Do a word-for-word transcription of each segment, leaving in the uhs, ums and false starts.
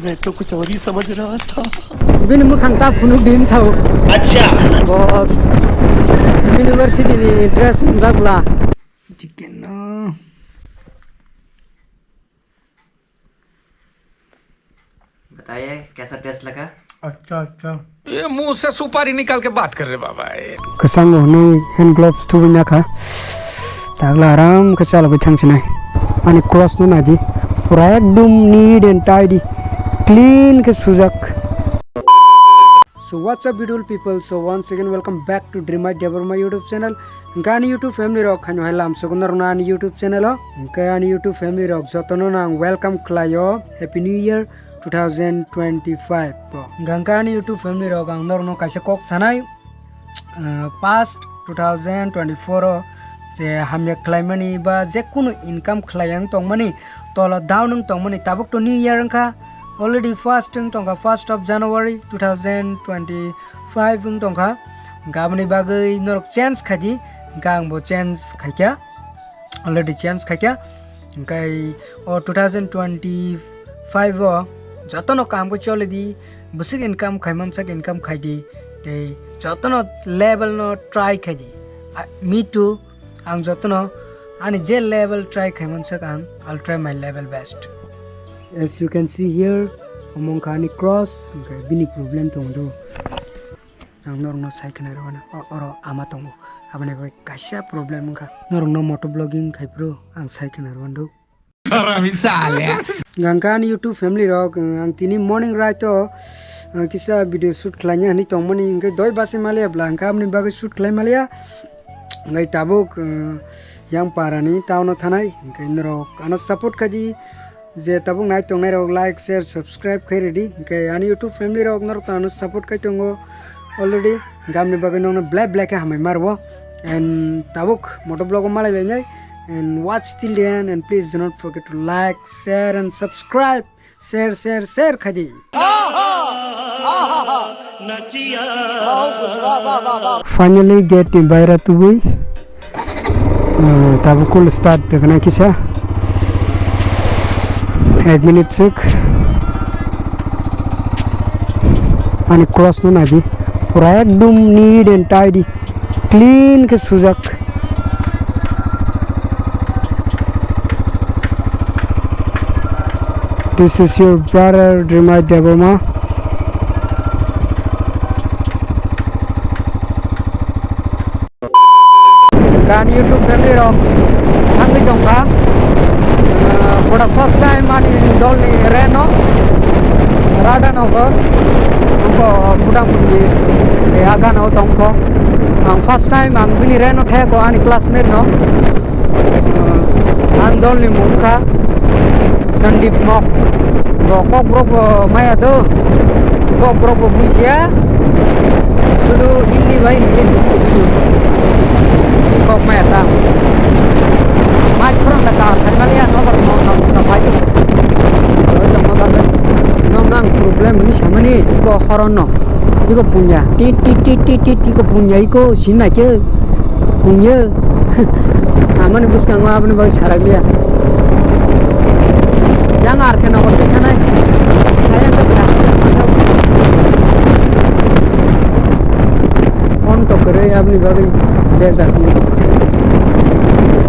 मैं तो कुछ और ही समझ रहा था। Bini mwkhang ta phunuk din sao. Acha. Bo university ni dress unjak bla. Chicken no. बताइए, कैसा टेस्ट लगा? अच्छा, अच्छा। ये मुंह से सुपारी निकाल के बात कर रहे बाबा, ये। Kwchang bo hwnwi hand gloves thubui nakha. Tagla aram khe chalogwi thangsinai. Ani clothes no naidi. Pura ekdom neat and tidy. Clean khe sujak. So what's up, beautiful people? So once again, welcome back to Dream Idea Burma YouTube channel. Hwnkhe ani YouTube family rok, khaino hai lam sogo norokno ani YouTube channel o. Hwnkhe ani YouTube family rok jotono no ang welcome khlaio Happy New Year two thousand twenty-five o. Hwnkhe ani YouTube family rok, ang norokno kaisa kok sanai, ah, past two thousand twenty-four o je hamya khlaimani ba je kunu income khlai ang tongmani, tola down wng tongmani, tabuk to New Year wngkha, already first wng tongkha, first of January two thousand twenty-five wng tongkha. Hwnkhe aboni bagwi norok change khaidi, hwnkhe ang bo change khaikha, already change khaikha. Hwnkhe o two thousand twenty-five o jotono kaham khe choli di, bwswk income khaimansak income khaidi, tei jotono level no try khaidi. Ah, me too, ang jotono ani je level try khaimansak ang, I'll try my level best. As you can see here, omo wngkha ani cross, hwnkhe bini problem tongo do. Ang norokno sai khna rwmano, o-, oro ama tongo. Aboni bagwi kaisa problem wngkha. Norokno moto vlogging khai phuru ang sai khna rwmano. Haram sale. Hwnkhe ani YouTube family rok, ang tini morning ride o, uh, kisa video shoot khlaina hinwi tongmani, hwnkhe doi basi maliya bwla, hwnkhe aboni bagwi shoot khlai maliya. Hwnkhe tabuk, uh, yang parani town o thanai, hwnkhe norok ano support khaidi. Je tabuk nai tongnai rok like, share, subscribe khai redi. Hwnkhe ani YouTube family rok norok to ano support khai tongo already. Gamni bagwi nokno black black khe hamai marwo. And tabuk moto vlog o malai lainai. And watch till the end and please do not forget to like, share and subscribe. Share, share, share khaidi. Finally gate ni baira tubui. Ah, tabuk kul start rwknai kisa. Ek minute suk. Ani cross no naidi. Pura ekdom neat and tidy. Clean khe sujak. This is your brother Rimai Debbarma. Gan YouTube family rok thangwi tongkha. Uh, for the first time ani dolni reno Radhanagar, ungko Budamundi, eh, agano tongkho. Ang first time ang bini reno theko ani classmate no. Uh, ang dolni mung kha Sandeep Mok. Bo Kokborok bo maya do. Kokborok bo bujiya. Sudu Hindi bai English se bujiyo. Sini kok maya ta. Mai khorang da ka sai maliya no bar sa sa sa bai. No nang problem ni samani iko horon no. Iko punya. Tit tit tit tit tit iko punya iko sinai ke. Punya. Amani bwskango aboni bagwi sarak liya. Yang R K Nagar twi thanai. Ayang ka bra. Phone to kwrwi aboni bagwi bejak ni.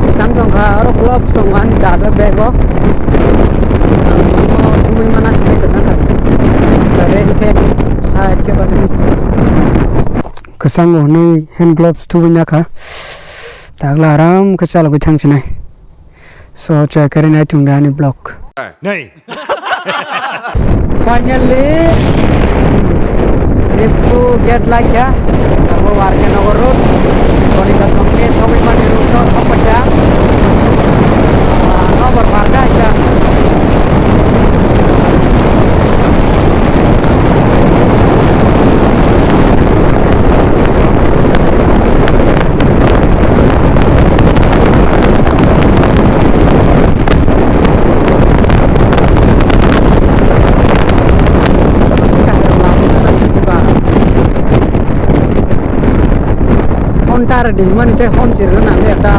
Kwchang tongkha, aro gloves tongo ani dajak bag o. Ang thumui mana sini kwchang kha. Ready khe side khe batwi. Kwchango hwnwi hand gloves thubui nakha. Tagla aram khe chalogwi thangsinai. So, chai kari nai thung ani vlog. Nei. Finally, Neptu gate laikha. Abo R K Nagar road. Bonika Chowk ni sogwi mani road no sokphaikha. Ah, number barkha. Hon tar di mani tei hon chirna nang ya ta.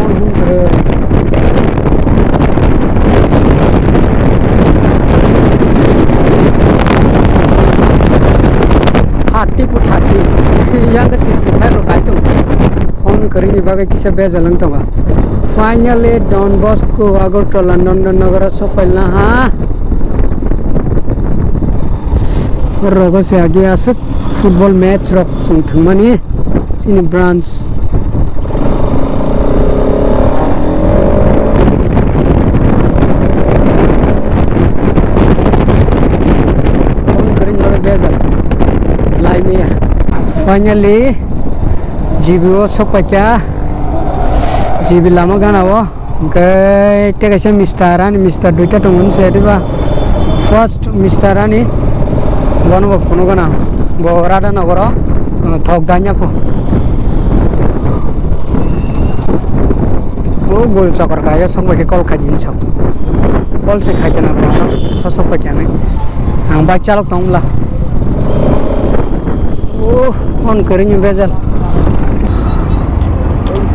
Hon hon kre Thirty to thirty, yang ke sixty five rok kaitung. Hon kwrwini bagwi kisa bejal wng tongo. Finally, Don Bosco Agartala Nandanagar o sopailna ha. Rogo se agi aswk football match rok chwng thwngmani chini branch. Phone kwrwini bagwi bejal lai maya. Finally, G B o sok paikha. G B lama gana o. Hwnkhe tei kaisa mister, ani mister duita tongo, hwnse diba? First mister ani, bono bo phunukgo na, bo Radhanagaro, uh, thok danya pho. O gol chokor kaiyo, sok bai khe call khai di hinwi sa. Call se khai khe na bo, so sok bai khe nai. Ang bike chalok tong bwla. O, on kwrwini bejal.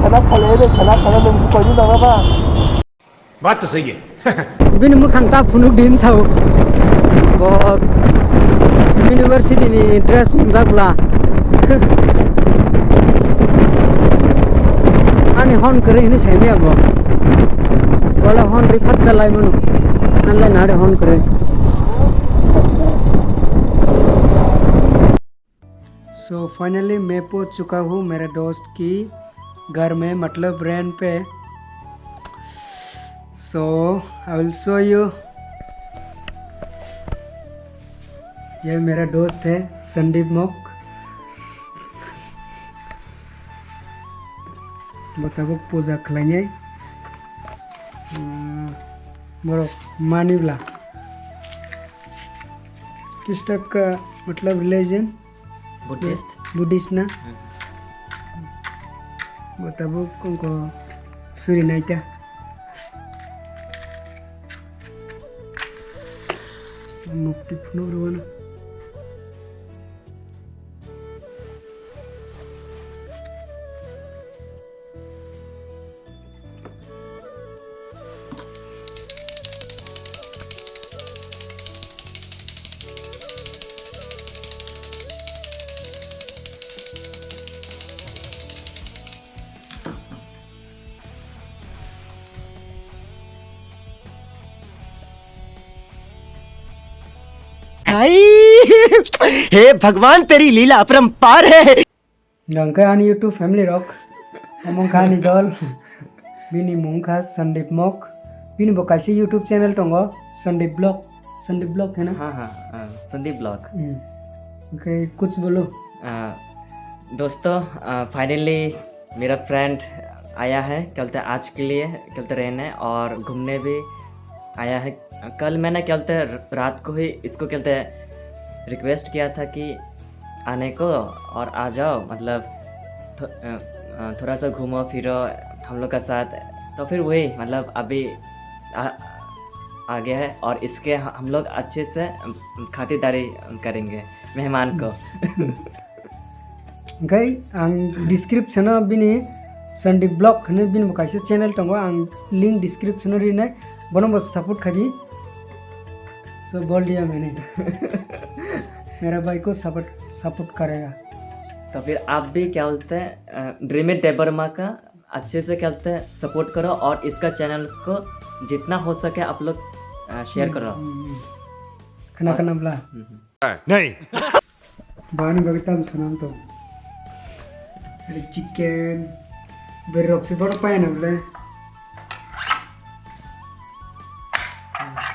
Khana khale de, khana khale de, koi di daga ba. Baat to sahi hai. Bini mwkhang ta phunuk din sao. Bo university ni dress phunukjak bwla. Ani hon kwrwi hinwi saimaya bo. Bole hon ri phat chalai mano. Anle nare hon kwrwi. So finally मैं पहुंच चुका हूँ मेरे दोस्त की घर में, मतलब रेंट पे। So I will show you, ये मेरा दोस्त है Sandeep Mok. Bo tabuk puja khlainai, um, borok manibla Christian ka, matlab religion Buddhist. Buddhist na? Hmm. Bo tabuk kongko suri naita. Mukti phunuk rwano. Hai! हे भगवान, तेरी लीला अपरंपार है। Hwnkhe ani YouTube family rok, omo wngkha ani dol, bini mung wngkha Sandeep Mok, bini bo kaisa YouTube channel tongo, Sandeep Vlog, Sandeep Vlog heno. हाँ, हाँ, हाँ, Sandeep blog. Hmm. Hwnkhe kuch bolo. आ, दोस्तों, आ, finally मेरा फ्रेंड आया है, क्या बोलते हैं, आज के लिए, क्या बोलते हैं, रहने और घूमने भी आया है। कल मैंने, क्या बोलते हैं, रात को ही इसको, क्या बोलते हैं, रिक्वेस्ट किया था कि आने को और आ जाओ, मतलब, थो-, अ, अ, थोड़ा सा घूमो फिरो हम लोग का साथ। तो फिर वही, मतलब, अभी आ, आ गया है और इसके ह-, हम लोग अच्छे से, अम, खातिरदारी करेंगे मेहमान को। Hwnkhe ang description o bini Sandeep Vlog hwnwi bini bo kaisa channel tongo, ang link description o rinai, bono bo support khaidi. So bol diya maine. Mera bhai ko support, support karega. तो फिर आप भी, क्या बोलते हैं, अ, ड्रीमित देबबर्मा का अच्छे से, क्या बोलते हैं, सपोर्ट करो और इसका चैनल को जितना हो सके आप लोग, अ, शेयर करो। Hmm, hmm, hmm. Khna khna bla. हम्म, हम्म। नहीं। Bani bagwi tam sanam to. Ari chicken. Berrok se bor paya na bla.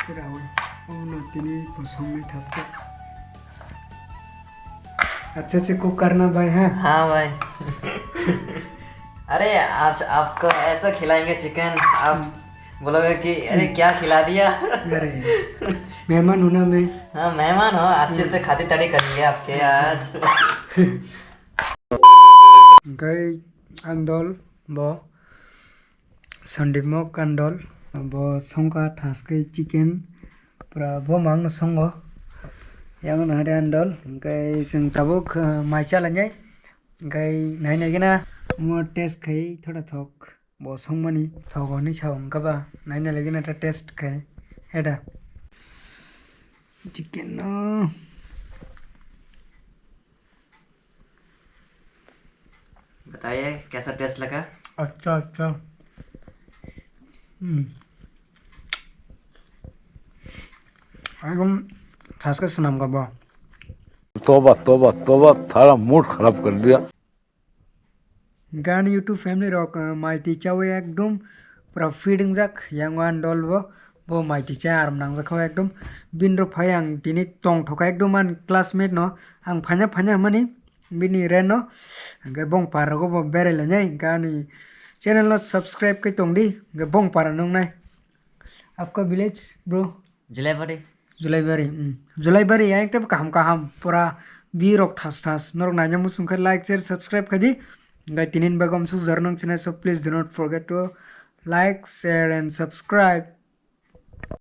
Kira oi. Oh no, tini posong mai thaske. अच्छा से कुक करना भाई, हाँ? हाँ भाई। अरे, आज आपको ऐसा खिलाएंगे चिकन, आप बोलोगे कि, "अरे, हम्म। क्या खिला दिया?" अरे, मेहमान हूँ ना मैं। हाँ, मेहमान हो, अच्छे हम्म। से खातिरदारी करेंगे आपके हम्म। आज। Hwnkhe andol bo Sandeep Mok andol, bo songkha thaskhe chicken, pura bo mangno songo. Yang no hade andol, hwnkhe chwng tabuk, uh, mai chalainai, hwnkhe nai nai gana mo test khai thoda thok, bo songmani thok hwnwi sao, hwnkhe ba nai nai gana ta test khai heda chicken no. बताइए, कैसा टेस्ट लगा? अच्छा, अच्छा। Hmm. Ekdom thaske swnam ka bo. तौबा, तौबा, तौबा, थारा मूड खराब कर दिया। Gani YouTube family rok, uh, mai twi chawi ekdom pura fit wngjak, yang o ani dol bo, bo mai twi cha aram nangjak kha ekdom. Bini rok phai ang tini tongthok kha ekdom ani classmate no, ang phanya phanya mani bini ren no, hwnkhe bong para rogo bo berai lainai, hwnkhe ani channel no subscribe khe tongdi, hwnkhe bong para nungnai. Apka village, bro? Julaibari. Julaibari, mm. Julaibari, yang tebo kaham kaham, pura view rok thas thas. Norok naina muchung khe like, share, subscribe khaidi. Hwnkhe tinin bagwi amsuk jora nang sinai, so please do not forget to like, share and subscribe.